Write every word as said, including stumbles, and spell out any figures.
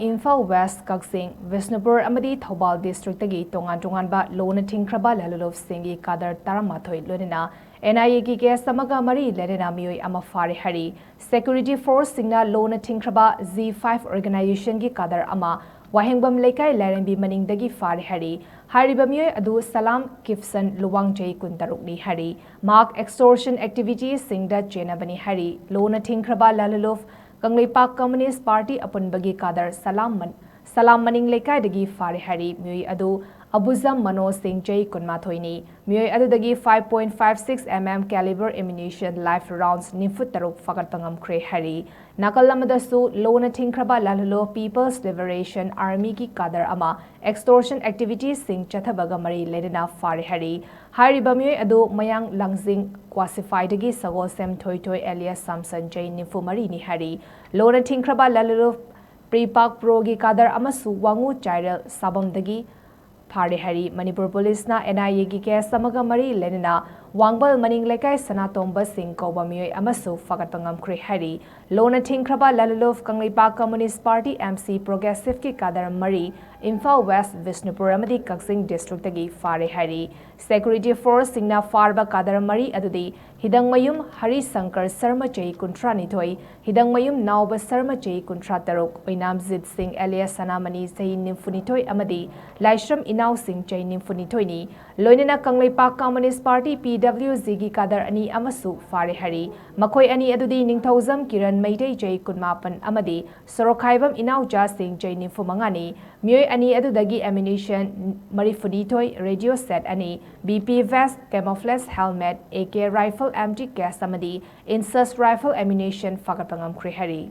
Imphal west, ꯀꯛꯆꯤꯡ, ꯕꯤꯁꯅꯨꯄꯨꯔ ꯑꯃꯗꯤ ꯊꯧꯕꯥꯜ ꯗꯤꯁꯇ꯭ꯔꯤꯛꯇꯒꯤ ꯇꯣꯉꯥꯟ ꯇꯣꯉꯥꯟꯕ ꯂꯣꯅ ꯊꯤꯡꯈ꯭ꯔꯕ ꯂꯥꯂꯨꯂꯨꯞꯁꯤꯡꯒꯤ ꯀꯥꯗꯔ ꯇꯔꯥꯃꯥꯊꯣꯏ, ꯂꯣꯏꯅꯅ ꯑꯦꯟ ꯑꯥꯏ ꯑꯦꯒꯤ ꯀꯦꯁ ꯑꯃꯒ ꯃꯔꯤ ꯂꯩꯅꯅ ꯃꯤꯑꯣꯏ ꯑꯃ ꯐꯥꯔꯦ ꯍꯥꯏꯔꯤ꯫ ꯁꯦꯀ꯭ꯌꯨꯔꯤꯇꯤ ꯐꯣꯔꯁꯁꯤꯡꯅ ꯂꯣꯅ ꯊꯤꯡꯈ꯭ꯔꯕ ꯖꯤ ꯐꯥꯏꯚ ꯑꯣꯔꯒꯅꯥꯏꯖꯦꯁꯟꯒꯤ ꯀꯥꯗꯔ ꯑꯃ ꯋꯥꯍꯦꯡꯕꯝ ꯂꯩꯀꯥꯏ ꯂꯥꯏꯔꯦꯝꯕꯤ ꯃꯅꯤꯡꯗꯒꯤ ꯐꯥꯔꯦ ꯍꯥꯏꯔꯤ꯫ ꯍꯥꯏꯔꯤꯕ ꯃꯤꯑꯣꯏ ꯑꯗꯨ ꯁꯂꯥꯝ ꯀꯤꯞꯁꯟ ꯂꯨꯋꯥꯡꯖꯩ ꯀꯨꯟꯇꯔꯨꯛꯅꯤ ꯍꯥꯏꯔꯤ꯫ ꯃꯍꯥꯛ ꯑꯦꯛꯁꯇꯣꯔꯁꯟ ꯑꯦꯛꯇꯤꯚꯤꯇꯤꯁꯁꯤꯡꯗ ꯆꯦꯟꯅꯕꯅꯤ ꯍꯥꯏꯔꯤ꯫ ꯂꯣꯅ ꯊꯤꯡꯈ꯭ꯔꯕ ꯂꯥꯂꯨꯂꯨꯞ ꯀꯪꯂꯩꯄꯥꯛ ꯀꯝꯃꯨꯅꯤꯁ꯭ꯠ ꯄꯥꯔꯇꯤ ꯑꯄꯨꯟꯕꯒꯤ ꯀꯥꯗꯔ ꯁꯂꯥꯝ ꯃꯟ-, ꯁꯂꯥꯝ ꯃꯅꯤꯡ ꯂꯩꯀꯥꯏꯗꯒꯤ ꯐꯥꯔꯦ ꯍꯥꯏꯔꯤ꯫ ꯃꯤꯑꯣꯏ ꯑꯗꯨ ꯑꯕꯨꯖꯝ ꯃꯅꯣꯖ ꯁꯤꯡ, ꯆꯍꯤ ꯀꯨꯟꯃꯥꯊꯣꯏꯅꯤ꯫ ꯃꯤꯑꯣꯏ ꯑꯗꯨꯗꯒꯤ five point five six M M caliber ammunition, live rounds ꯅꯤꯐꯨ ꯇꯔꯨꯛ ꯐꯥꯒꯠꯄ ꯉꯝꯈ꯭ꯔꯦ ꯍꯥꯏꯔꯤ꯫ ꯅꯥꯀꯜ ꯑꯃꯗꯁꯨ ꯂꯣꯅ ꯊꯤꯡꯈ꯭ꯔꯕ ꯂꯥꯂꯨꯂꯨꯞ People's Liberation Armyꯒꯤ ꯀꯥꯗꯔ ꯑꯃ ꯑꯦꯛꯁꯇꯣꯔꯁꯟ ꯑꯦꯛꯇꯤꯚꯤꯇꯤꯁꯁꯤꯡ ꯆꯠꯊꯕꯒ ꯃꯔꯤ ꯂꯩꯅꯅ ꯐꯥꯔꯦ ꯍꯥꯏꯔꯤ꯫ ꯍꯥꯏꯔꯤꯕ ꯃꯤꯑꯣꯏ ꯑꯗꯨ ꯃꯌꯥꯡ ꯂꯥꯡꯖꯤꯡ ꯀ꯭ꯋꯥꯁꯤꯐꯥꯏꯗꯒꯤ ꯁꯒꯣꯜꯁꯦꯝ ꯊꯣꯏꯊꯣꯏ alias ꯁꯥꯝꯁꯟ, ꯆꯍꯤ ꯅꯤꯐꯨ ꯃꯔꯤꯅꯤ ꯍꯥꯏꯔꯤ꯫ ꯂꯣꯅ ꯊꯤꯡꯈ꯭ꯔꯕ ꯂꯥꯂꯨꯂꯨꯞ ꯄ꯭ꯔꯤꯄꯥꯛ ꯄ꯭ꯔꯣꯒꯤ ꯀꯥꯗꯔ ꯑꯃꯁꯨ ꯋꯥꯉꯨ ꯆꯥꯏꯔꯦꯜ ꯁꯥꯕꯝꯗꯒꯤ ꯐꯥꯔꯦ ꯍꯥꯏꯔꯤ꯫ ꯃꯅꯤꯄꯨꯔ ꯄꯨꯂꯤꯁꯅ ꯑꯦꯟ ꯑꯥꯏ ꯑꯦꯒꯤ ꯀꯦꯁ ꯑꯃꯒ ꯃꯔꯤ ꯂꯩꯅꯅ ꯋꯥꯡꯕꯜ ꯃꯅꯤꯡ ꯂꯩꯀꯥꯏ ꯁꯅꯥꯇꯣꯝꯕ ꯁꯤꯡ ꯀꯧꯕ ꯃꯤꯑꯣꯏ ꯑꯃꯁꯨ ꯐꯥꯒꯠꯄ ꯉꯝꯈ꯭ꯔꯦ ꯍꯥꯏꯔꯤ꯫ ꯂꯣꯅ ꯊꯤꯡꯈ꯭ꯔꯕ ꯂꯥꯂꯨꯂꯨꯞ ꯀꯪꯂꯩꯄꯥꯛ ꯀꯝꯃꯨꯅꯤꯁ꯭ꯠ ꯄꯥꯔꯇꯤ, M C, ꯄ꯭ꯔꯣꯒ꯭ꯔꯦꯁꯤꯚꯀꯤ ꯀꯥꯗꯔ ꯃꯔꯤ ꯏꯝꯐꯥꯜ ꯋꯦꯁ, ꯕꯤꯁꯅꯨꯄꯨꯔ ꯑꯃꯗꯤ ꯀꯛꯆꯤꯡ ꯗꯤꯁꯇ꯭ꯔꯤꯛꯇꯒꯤ ꯐꯥꯔꯦ ꯍꯥꯏꯔꯤ꯫ ꯁꯦꯀ꯭ꯌꯨꯔꯤꯇꯤ ꯐꯣꯔꯁꯁꯤꯡꯅ ꯐꯥꯔꯕ ꯀꯥꯗꯔ ꯃꯔꯤ ꯑꯗꯨꯗꯤ ꯍꯤꯗꯪꯃꯌꯨꯝ ꯍꯔꯤꯁꯪꯀꯔ ꯁꯔꯃ, ꯆꯍꯤ ꯀꯨꯟꯊ꯭ꯔꯥꯅꯤꯊꯣꯏ, ꯍꯤꯗꯪꯃꯌꯨꯝ ꯅꯥꯎꯕ ꯁꯔꯃ, ꯆꯍꯤ ꯀꯨꯟꯊ꯭ꯔꯥꯇꯔꯨꯛ, ꯑꯣꯏꯅꯥꯝꯖꯤꯠ ꯁꯤꯡ alias ꯁꯅꯥꯃꯅꯤ, ꯆꯍꯤ ꯅꯤꯐꯨꯅꯤꯊꯣꯏ, ꯑꯃꯗꯤ ꯂꯥꯏꯁ꯭ꯔꯝ ꯏꯅꯥꯎꯁꯤꯡ, ꯆꯍꯤ ꯅꯤꯐꯨꯅꯤꯊꯣꯏꯅꯤ꯫ ꯂꯣꯏꯅꯅ ꯀꯪꯂꯩꯄꯥꯛ ꯀꯝꯃꯨꯅꯤꯁ꯭ꯠ ꯄꯥꯔꯇꯤ, P W Gꯒꯤ ꯀꯥꯗꯔ ꯑꯅꯤ ꯑꯃꯁꯨ ꯐꯥꯔꯦ ꯍꯥꯏꯔꯤ꯫ ꯃꯈꯣꯏ ꯑꯅꯤ ꯑꯗꯨꯗꯤ ꯅꯤꯡꯊꯧꯖꯝ ꯀꯤꯔꯟ ꯃꯩꯇꯩ, ꯆꯍꯤ ꯀꯨꯟꯃꯥꯄꯟ, ꯑꯃꯗꯤ ꯁꯣꯔꯣꯛꯈꯥꯏꯕꯝ ꯏꯅꯥꯎꯆꯥ ꯁꯤꯡ, ꯆꯍꯤ ꯅꯤꯐꯨꯃꯉꯥꯅꯤ꯫ ꯃꯤꯑꯣꯏ ꯑꯅꯤ ꯑꯗꯨꯗꯒꯤ ammunition ꯃꯔꯤꯐꯨꯅꯤꯊꯣꯏ, radio set ꯑꯅꯤ, B P vest, camouflage helmet, A K rifle empty case ꯑꯃꯗꯤ INSUS rifle ammunition ꯐꯥꯒꯠꯄ ꯉꯝꯈ꯭ꯔꯦ ꯍꯥꯏꯔꯤ꯫